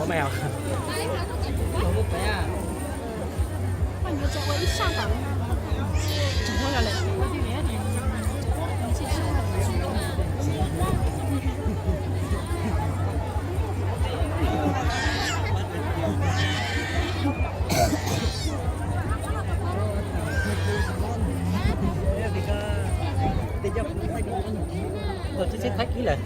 Ua mèo. Tus tsis txib thab kib lawm.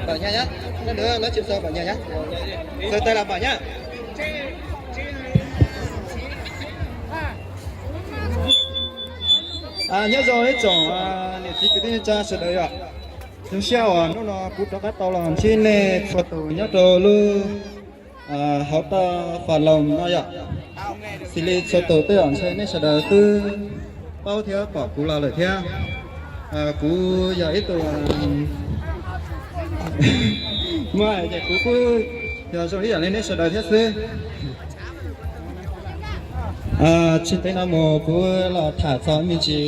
Npam nyaj nyab, lab tsis tau npam nyaj nyab, txawv tas los npam nyaj. Nyob zoo ib tsoom niam txiv kwv tij neej tsa sawv daws yom. Zoo siab uas hnub no kuv rov qab tau los ntsib nej txhua tus nyob rau lub hauv toj Fas Loos no yom. Xws li txhua tus tej zaum ntshe nej sawv daws twb paub thiab pom kuv los lawm thiab. Kuv yog ib tug, muaj hais tias kuv kuj yog zoo ib yam li nej sawv daws thiab xwb. Tsis ntev no mus kuv los tham txog me ntsis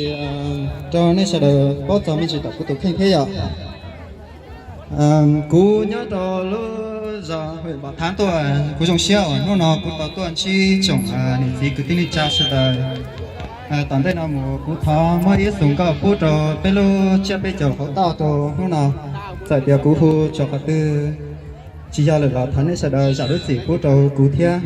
rau nej sawv daws paub txog me ntsis tom kuv tus kheej thiab yom. Kuv nyob rau lub zos Huam Npam Thav tuaj, kuv zoo siab uas hnub no kuv tau tuaj ntsib tsoom niam txiv kwv tij neej tsa sawv daws. Tom ntej no mus kuv thov muab ib xus nkauj pub rau peb lub tsiab peb caug hauv toj rau hnub no. Txawm tias kuv hu tso qhov twg tsis yog lawm los thov nej sawv daws zam lub txim pub rau kuv thiab.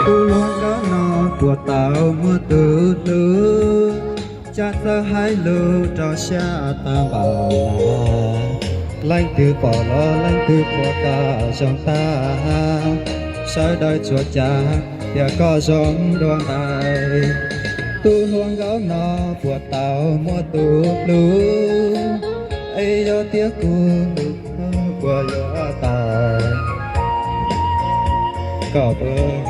Tus hluas nkauj no puas tau muaj tus hlub, cas txawj hais lus rau siab tag npaum. Leej twg pom los leej twg qhuas koj zoo tag, sawv daws tsuas cav tias koj zoo dua ntais. Tus hluas nkauj no puas tau muaj tus hlub, es yog tias kuv puas yuav tau kom